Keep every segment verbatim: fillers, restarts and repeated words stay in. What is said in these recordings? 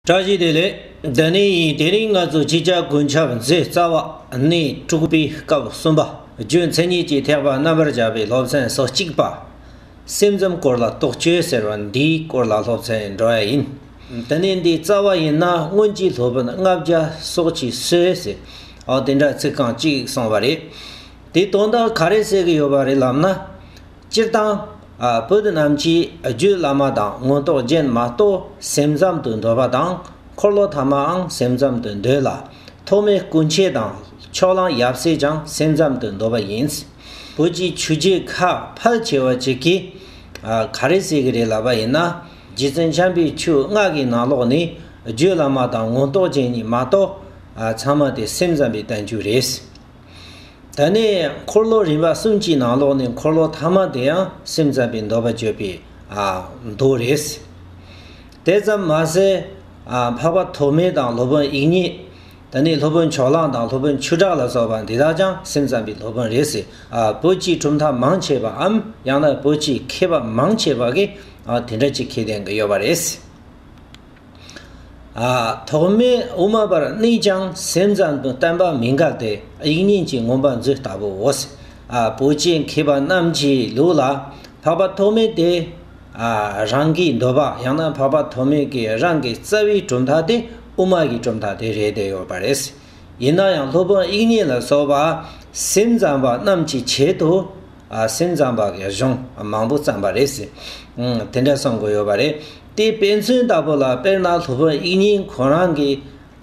བཀྲ་ཤིས་བདེ་ལེགས། འདི་ནས་ཡིན། དེ་རིང་ང་ཚོ་ཆོས་རྒྱལ་ཀུན་ཁྱབ་མཛད་རྩ་བ་གནས་དྲུག་པའི་སྐབས་གསུམ་པ། རྒྱུ་མཚན་ཉིད་ཀྱི་ཐེག་པ་རྣམ་པར་དཔྱད་པའི་སློབ་ཚན་སོ་གཅིག་པ། སེམས་ཙམ་སྐོར་ལ་རྟོག་དཔྱོད་ཟེར་བ་འདིའི་སྐོར་ལ་སློབ་ཚན་འགྲོ་ཡ་ཡིན། དེ་ནས་འདིའི་རྩ་བ་ཡིན་ན། སྔོན་གྱི་སློབ་དཔོན་ལྔ་བརྒྱ་སོགས་ཀྱིས་གསོལ་ཟེར། འོ་དེ་འདྲ་ཚིག་རྐང་གཅིག་གསུངས་པ་རེད། དེའི་དོན་དག་ག་རེ་ཟེར་གྱི་ཡོད་པ་རེད་ལབ་ན། སྤྱིར་བཏང་། ཨ། བོད་རྣམས་ཀྱིས་རྒྱུད་བླ་མ་དང་མངོན་རྟོགས་རྒྱན་མ་གཏོགས་སེམས་ཙམ་དུ་འདོད་པ་དང་། འཁོར་ལོ་ཐ་མའང་སེམས་ཙམ་དུ་འདོད་ལ། ཐོགས་མེད་སྐུ་མཆེད་དང་ཕྱོགས་གླང་ཡབ་སྲས་ཀྱང་སེམས་ཙམ་དུ་འདོད་པ་ཡིན། བོད་ཀྱི་ཆོས་བརྒྱུད་ཁག་ཕལ་ཆེ་བ་ཅིག་གིས། ཨ། ག་རེ་ཟེར་གྱི་རེད་ལབ་པ་ཡིན་ན། རྗེ་བཙུན་འཇམ་པའི་ཆོས་ལྔ་གི་ནང་ལོགས་ནས་རྒྱུད་བླ་མ་དང་མངོན་རྟོགས་རྒྱན་གཉིས་མ་གཏོགས། ཨ། ཚང་མ་དེ་སེམས་ཙམ་པའི་བསྟན་བཅོས་རེད། ད་ནི་འཁོར་ལོ་རིམ་པ་གསུམ་གྱི་ནང་ལོགས་ནས་འཁོར་ལོ་ཐ་མ་དེ་ཡང་སེམས་ཙམ་པའི་འདོད་པ་བརྗོད་པའི། ཨ། མདོ་རེད། དེ་ཙམ་མ་ཟད། ཨ། འཕགས་པ་ཐོགས་མེད་དང་སློབ་དཔོན་དབྱིག་གཉེན། ད་ནི་སློབ་དཔོན་ཕྱོགས་གླང་དང་སློབ་དཔོན་ཆོས་གྲགས་ལ་སོགས་པ་འདི་དག་ཀྱང་སེམས་ཙམ་པའི་སློབ་དཔོན་རེད་ཟེར། ཨ། བོད་ཀྱི་གྲུབ་མཐའ་མང་ཆེ་བའམ་ཡང་ན་བོད་ཀྱི་མཁས་པ་མང་ཆེ་བ་གིས། ཨ། དེ་འདྲ་ཅིག་ཁས་ལེན་གྱི་ཡོད་པ་རེད། ཨ། ཐོགས་མེད་དབུ་མ་པར་གནས་ཀྱང་སེམས་ཙམ་དུ་བསྟན་པ་མི་འགལ་ཏེ། དབྱིག་གཉེན་གྱི་མངོན་པ་མཛོད་ལྟ་བུའོ། ཨ། བོད་ཀྱི་མཁས་པ་རྣམས་ཀྱི་ལུགས་ལ་འཕགས་པ་ཐོགས་མེད་དེ། ཨ། རང་གི་འདོད་པ་ཡང་ན་འཕགས་པ་ཐོགས་མེད་ཀྱི་རང་གི་རྩ་བའི་གྲུབ་མཐའ་དེ་དབུ་མ་གི་གྲུབ་མཐའ་དེ་རེད་བསྡད་ཡོད་པ་རེད། ཡིན་ན་ཡང་སློབ་དཔོན་དབྱིག་གཉེན་ལ་སོགས་པ་སེམས་ཙམ་པ་རྣམས་ཀྱི་ཆེད་དུ། ཨ། སེམས་ཙམ་པ་གི་གཞུང་མང་པོ་བརྩམས་པ་རེད་ཟེར། ཨང་། དེ་འདྲ་གསུང་གི་ཡོད་པ་རེད། དེའི་དཔེ་མཚོན་ལྟ་བུ་ལ། དཔེར་ན་སློབ་དཔོན་དབྱིག་གཉེན་ཁོ་རང་གི།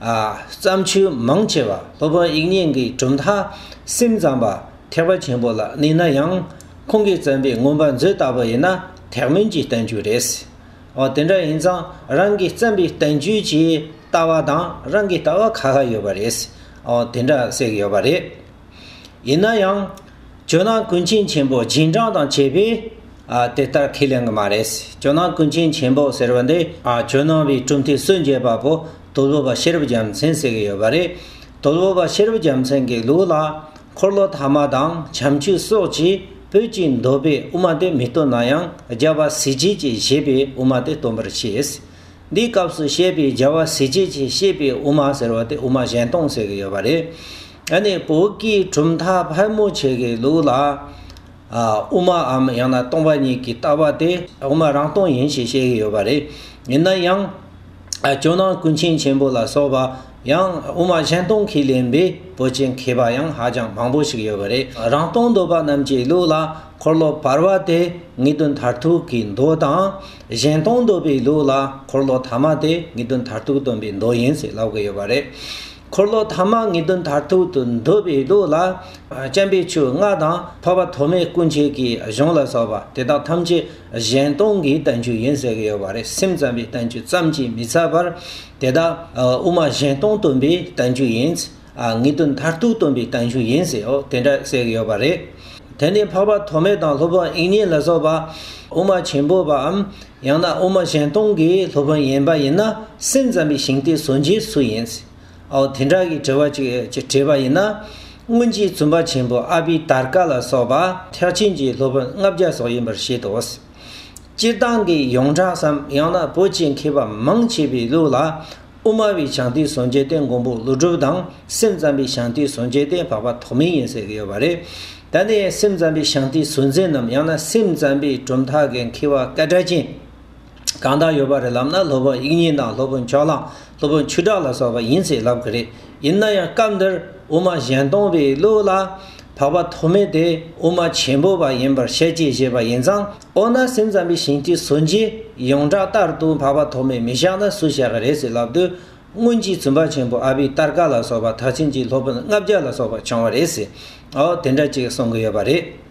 ཨ། བརྩམས་ཆོས་མང་ཆེ་བ། སློབ་དཔོན་དབྱིག་གཉེན་གྱི་གྲུབ་མཐའ་སེམས་ཙམ་པ་ཐེག་པ་ཆེན་པོ་ལ་གནས་ན་ཡང་། ཁོང་གིས་བརྩམས་པའི་མངོན་པ་མཛོད་ལྟ་བུ་ཡིན་ན་ཐེག་དམན་གྱི་བསྟན་བཅོས་རེད། འོ་དེ་འདྲ་ཡིན་ཙང་རང་གིས་བརྩམས་པའི་བསྟན་བཅོས་ཀྱི་ལྟ་བ་དང་རང་གི་ལྟ་བ་ཁ་ཁ་ཡོད་པ་རེད། འོ་དེ་འདྲ་ཟེར་གྱི་ཡོད་པ་རེད། ཡིན་ན་ཡང་། ཇོ་ནང་ཀུན་མཁྱེན་ཆེན་པོ་རྗེས་འབྲང་དང་བཅས་པས། ཨ། དེ་ལྟར་ཁས་ལེན་གྱི་མ་རེད། ཇོ་ནང་ཀུན་མཁྱེན་ཆེན་པོ་ཟེར་བ་འདི། ཨ། ཇོ་ནང་པའི་གྲུབ་མཐའི་སྲོལ་འབྱེད་པ་པོ་དོལ་པོ་པ་ཤེས་རབ་རྒྱལ་མཚན་ཟེར་གྱི་ཡོད་པ་རེད། དོལ་པོ་པ་ཤེས་རབ་རྒྱལ་མཚན་གྱི་ལུགས་ལ། འཁོར་ལོ་ཐ་མ་དང་བྱམས་ཆོས་སོགས་ཀྱིས་བོད་ཀྱི་འདོད་པའི་དབུ་མ་དེ་མི་སྟོན་ན་ཡང་། རྒྱལ་བ་སྲས་བཅས་ཀྱིས་བཞེད་པའི་དབུ་མ་དེ་སྟོན་པར་བྱེད། འདིའི་སྐབས་སུ་བཤད་པའི། རྒྱལ་བ་སྲས་བཅས་ཀྱིས་བཤད་པའི་དབུ་མ་ཟེར་བ་དེ་དབུ་མ་གཞན་སྟོང་ཟེར་གྱི་ཡོད་པ་རེད། ཨ་ནི་བོད་ཀྱི་གྲུབ་མཐའ་ཕལ་མོ་ཆེ་གི་ལུགས་ལ། ཨ། དབུ་མའམ་ཡང་ན་སྟོང་པ་ཉིད་ཀྱི་ལྟ་བ་དེ་དབུ་མ་རང་སྟོང་ཡིན་ཞེས་བཤད་ཀྱི་ཡོད་པ་རེད། ཡིན་ན་ཡང་། ཨ། ཇོ་ནང་ཀུན་མཁྱེན་ཆེན་པོ་ལ་སོགས་པ་ཡང་དབུ་མ་གཞན་སྟོང་ཁས་ལེན་པའི་བོད་ཀྱི་མཁས་པ་ཡང་ཧ་ཅང་མང་པོ་ཞིག་ཡོད་པ་རེད། རང་སྟོང་འདོད་པ་རྣམས་ཀྱི་ལུགས་ལ་འཁོར་ལོ་བར་པ་དེ་ངེས་དོན་མཐར་ཐུག་གི་མདོ་དང་། གཞན་སྟོང་འདོད་པའི་ལུགས་ལ་འཁོར་ལོ་ཐ་མ་དེ་ངེས་དོན་མཐར་ཐུག་སྟོན་པའི་མདོ་ཡིན་ཟེར་ལབ་ཀྱི་ཡོད་པ་རེད། འཁོར་ལོ་ཐ་མ་ངེས་དོན་མཐར་ཐུག་ཏུ་འདོད་པའི་ལུགས་ལ། ཨ། འཇམ་པའི་ཆོས་ལྔ་དང་འཕགས་པ་ཐོགས་མེད་སྐུ་མཆེད་ཀྱི་གཞུང་ལ་སོགས་པ་དེ་དག་ཐམས་ཅད་གཞན་སྟོང་གི་བསྟན་བཅོས་ཡིན་ཟེར་གྱི་ཡོད་པ་རེད། སེམས་ཙམ་པའི་བསྟན་བཅོས་ཙམ་གྱིས་མི་ཚར་བར། དེ་དག་ཨ། དབུ་མ་གཞན་སྟོང་སྟོན་པའི་བསྟན་བཅོས་ཡིན། ཨ། ངེས་དོན་མཐར་ཐུག་སྟོན་པའི་བསྟན་བཅོས་ཡིན་ཟེར། འོ་དེ་འདྲ་ཟེར་གྱི་ཡོད་པ་རེད། དེ་ནས་འཕགས་པ་ཐོགས་མེད་དང་སློབ་དཔོན་དབྱིག་གཉེན་ལ་སོགས་པ་དབུ་མ་ཆེན་པོ་པའམ་ཡང་ན་དབུ་མ་གཞན་སྟོང་གི་སློབ་དཔོན་ཡིན་པ་ཡིན་ན། སེམས་ཙམ་པའི་ཞིང་དེ་སངས་རྒྱས་སུ་ཡིན། འོ་དེ་འདྲ་གི་དྲི་བ་ཅིག་ཅིག་དྲིས་པ་ཡིན་ན། སྔོན་གྱི་བཙུན་པ་ཆེན་པོ་ཨ་བི་དར་ཀ་ལ་སོགས་པ་ཐེག་ཆེན་གྱི་སློབ་དཔོན་ལྔ་བརྒྱ་སོགས་ཡིན་པར་བཤད་དོ། སྤྱིར་བཏང་གི་ཡོངས་གྲགས་སམ་ཡང་ན་བོད་ཀྱི་མཁས་པ་མང་ཆེ་བའི་ལུགས་ལ། དབུ་མ་པའི་ཞིང་དེ་སངས་རྒྱས་དེ་མགོན་པོ་ཀླུ་སྒྲུབ་དང་། སེམས་ཙམ་པའི་ཞིང་དེ་སངས་རྒྱས་དེ་འཕགས་པ་ཐོགས་མེད་ཡིན་ཟེར་གྱི་ཡོད་པ་རེད། ད་ནི་སེམས་ཙམ་པའི་ཞིང་དེའི་སྲོལ་འཛིན་ནམ་ཡང་ན་སེམས་ཙམ་པའི་གྲུབ་མཐའ་གི་མཁས་པ་སྐད་གྲགས་ཅན་གང་དག་ཡོད་པ་རེད་ལབ་ན། སློབ་དཔོན་དབྱིག་གཉེན་དང་སློབ་དཔོན་ཕྱོགས་གླང་། སློབ་དཔོན་ཆོས་གྲགས་ལ་སོགས་པ་ཡིན་ཟེར་ལབ་ཀྱི་རེད། ཡིན་ན་ཡང་སྐབས་འདིར་དབུ་མ་གཞན་སྟོང་པའི་ལུགས་ལ་འཕགས་པ་ཐོགས་མེད་དེ་དབུ་མ་ཆེན་པོ་པ་ཡིན་པར་བཤད་ཅེས་བཤད་པ་ཡིན་ཙང་། འོ་ན་སེམས་ཙམ་པའི་ཞིང་དེའི་སངས་རྒྱས་ཡོངས་གྲགས་ལྟར་དུ་འཕགས་པ་ཐོགས་མེད་མི་བཞག་ན་སུ་བཞག་གི་རེད་ཟེར་ལབ་དུས། སྔོན་གྱི་བཙུན་པ་ཆེན་པོ་ཨ་བི་དར་ཀ་ལ་སོགས་པ་ཐེག་ཆེན་གྱི་སློབ་དཔོན་ལྔ་བརྒྱ་ལ་སོགས་པ་བྱུང་བ་རེད་ཟེར། འོ་དེ་འདྲ་ཅིག་གསུང་གི་ཡོད་པ་རེད།